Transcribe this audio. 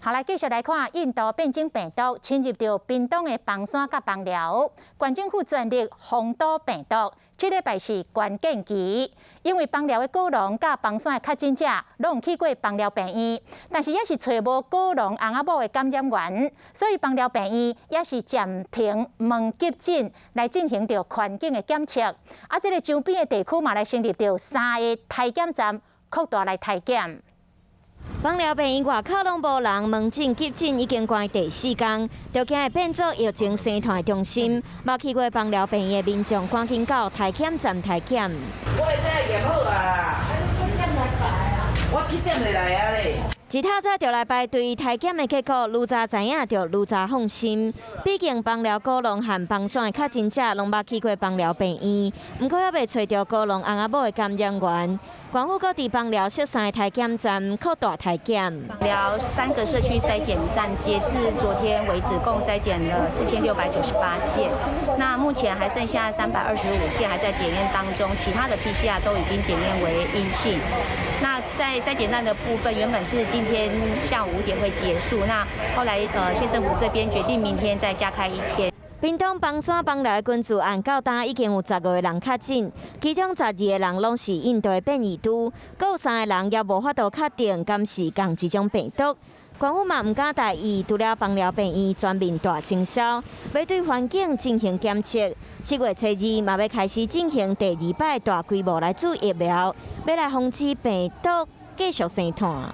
好，來繼續來看印度變種病毒侵入著屏東的枋山佮枋寮，縣政府全力封堵病毒。這禮拜是關鍵期，因為枋寮的果農佮枋山的確診者攏有去過枋寮病院，但是猶是揣無果農翁仔某的感染源，所以枋寮病院也是暫停門急診來進行著環境的檢測。啊，這个周邊的地區嘛來成立著三个篩檢站，擴大來篩檢。枋寮病院外口攏無人，門診急診已經關第四工，就驚會變做疫情生團中心。無去過枋寮病院的民眾，趕緊到篩檢站篩檢。我這驗好啊，我7點就來啊咧。一透早就來排隊篩檢的結果，愈早知影就愈早放心。畢竟枋寮果農和枋山的確診者攏捌去過枋寮病院，毋過猶未揣著果農翁仔某的感染源。縣府閣佇枋寮設三个篩檢站，擴大篩檢。寮三個社區篩檢站，截至昨天為止，共篩檢了4698件。那目前還剩下325件還在檢驗當中，其他的 PCR 都已經檢驗為陰性。那在篩檢站的部分，原本是今天下午5點會結束，那後來縣政府這邊決定明天再加開一天。屏東枋山枋寮的群聚案到今已經有15個人確診，其中12個人攏是印度的變異株，閣有三個人猶無法度確定敢是仝一種病毒。縣府嘛毋敢大意，除了枋寮病院全面大清消，欲對環境進行檢測。7月初2嘛欲開始進行第二擺大規模來注疫苗，欲來防止病毒繼續生湠。